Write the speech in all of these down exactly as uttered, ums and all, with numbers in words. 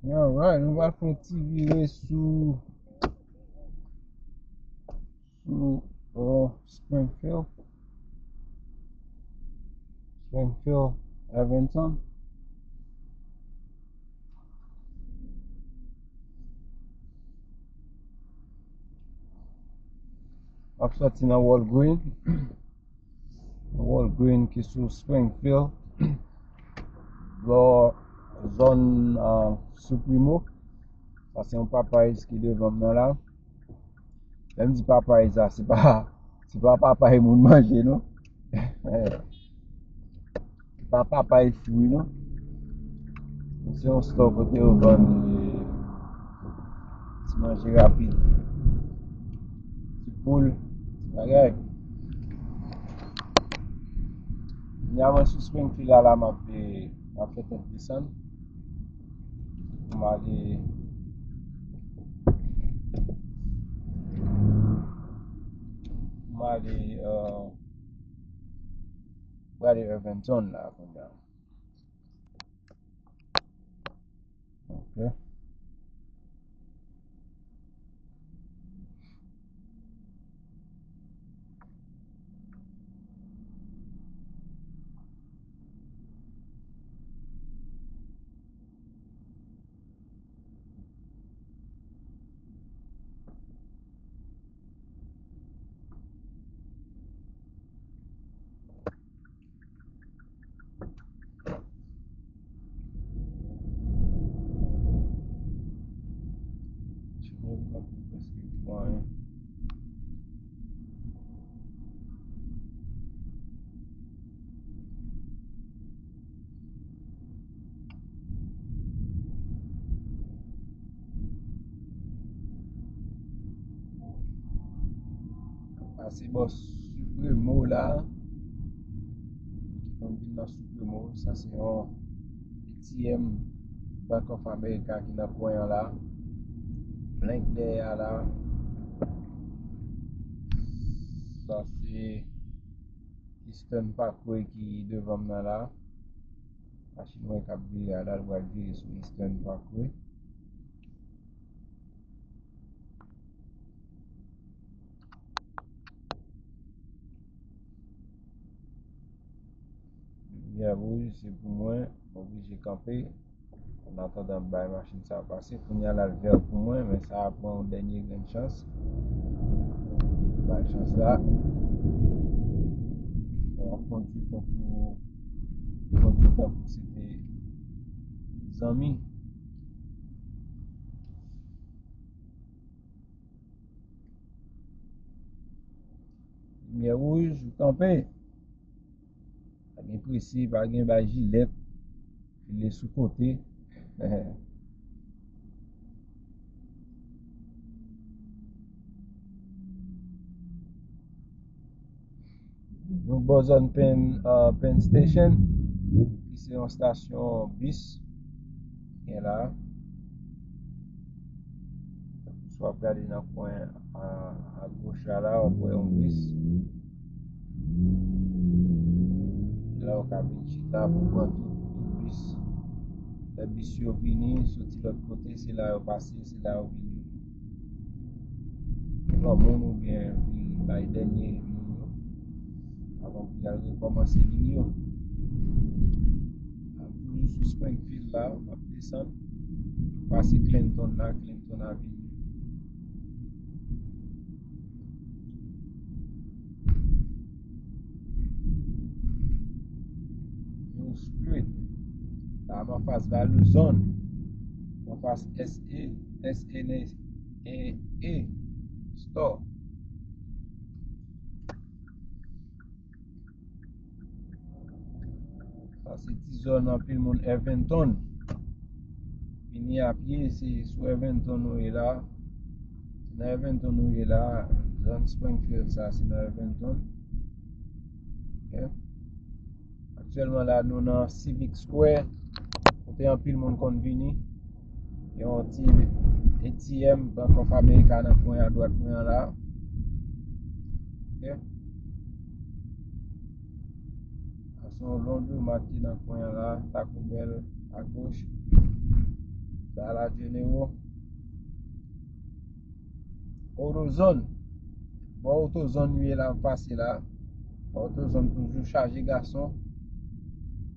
Alright, nou va fè yon ti vire sou, sou uh, Springfield. Springfield, Evanston. M ap soti nan Walgreen. Walgreen ki sou Springfield, bò zòn uh, Supremo. Sa se yon Popeyes ki devan m nan la. Lè m di Popeyes la, se pa, se pa Popeyes moun manje, non. Se pa Popeyes fri, non. Se yon store kote yo vann eh, ti manje rapid. Ti poul, ti bagay. Kounye a mwen sou Springfield la, la m ap, eh, m ap fè tèt desann. Pou m ale, pou m ale, eh, prale Evanston la kounye a. Ok. Pase bò Supremo la, ki konn vin nan Supremo, sa se yon A T M Bank of America ki nan kwen an la. Blank dèyè a la. Sa se Eastern Parkway ki devan m nan la. Machin mwen k ap vire a la, l pral vire sou Eastern Parkway. Limyè wouj, se pou mwen, m oblije kanpe. Annatandan m bay machin sa a pase, kounye a l al vè pou mwen, men sa a pran yon dènye grenn chans. Bay chans la. Lè w ap kondui, fòk ou kondui tankou se te zanmi. Limyè wouj, ou kanpe. Pa gen prese, pa gen bay jilèt, file sou kote. Nou bò zòn Penn, uh, Penn Station, ki se yon stasyon bis. Gen la. Si w ap gade nan kwen a, a goch la, la, w ap wè yon bis. La, w ka vin chita pou pran tout, tout bis. Lè bis yo vini, soti lòt kote, se la yo pase, se la yo vini. Pran moun oubyen vin bay dènye moun yo. Avan pou y al rekòmanse liy yo. M ap toujou sou Springfield la, m ap desann. Pase Clinton la, Clinton Avenue. New Street. La, m anfas Value Zone. M anfas S E, S E, E, E Store. Sa se ti zòn anpil moun Evanston. Vini a pye, se sou Evanston nou ye la. Se nan Evanston nou ye la. Zòn Springfield sa, se nan Evanston. Ok. Aktyèlman la, nou nan Civic Square, kote anpil moun konn vini. Gen yon ti A T M Bank of America nan kwen adwat mwen an la. Ok. Sa se yon laundromat ki nan kwen an la, Taco Bell agoch. Sa la Jenero. Otozòn. Bò Otozòn nou ye la, pase la. Bò Otozòn toujou chaje gason.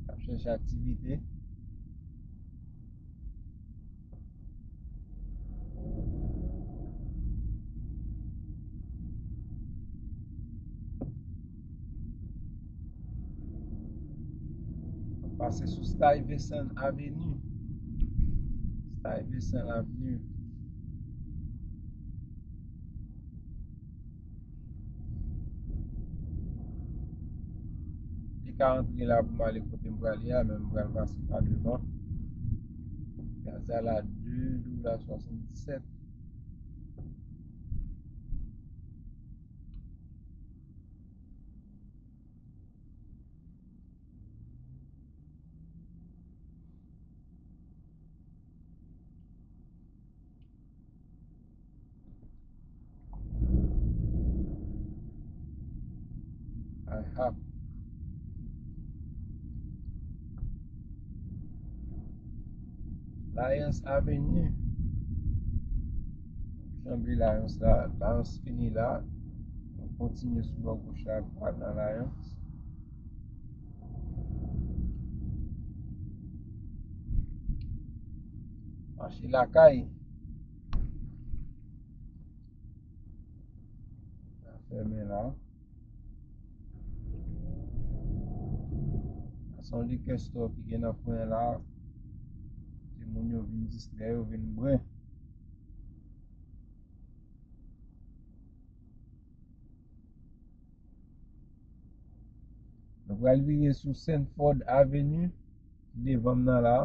Ap chèche aktivite. Pase sou Stuyvesant Avenue. Stuyvesant Avenue. Li ka antre la pou m ale kote m prale a, men m pral pase pa devan. Gaz la de dola swasanndisèt. I have Lyons Avenue. Janbe Lyons la, Lyons fini la. Nou kontinye sou bò goch la pou al nan Lyons. Mache lakay. Sa fèmen la. Sa se yon liquor store ki gen nan kwen la. Timoun yo vin distrè yo, vin bwè. Nou pral vire sou Sanford Avenue, devan m nan la.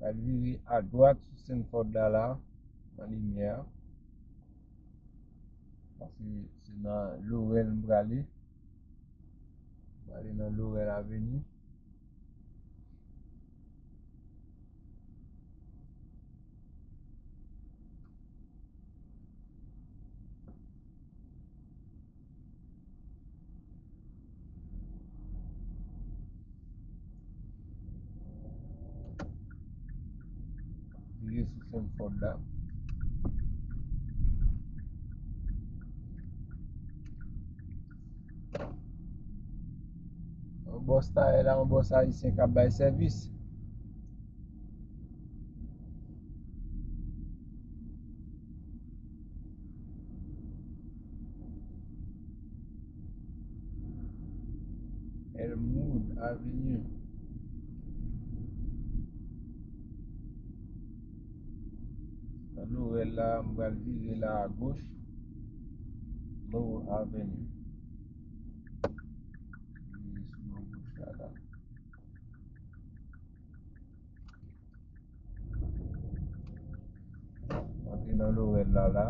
Pral vire adwat sou Sanford la, la, nan limyè a. Paske se nan Laurel m prale. M prale nan Laurel Avenue. Vire sou Sanford la. Yon bòs tayè la, yon bòs ayisyen k ap bay sèvis. Elmwood Avenue. Nan Laurel la, m pral vire la agoch. Laurel Avenue. Vire sou bò goch la, la. Antre nan Laurel la, la.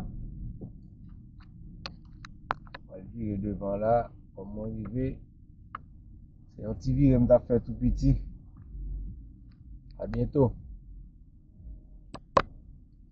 Mwen vire devan la, kòm mwen rive. Se yon ti vire m t ap fè tou piti. A byento.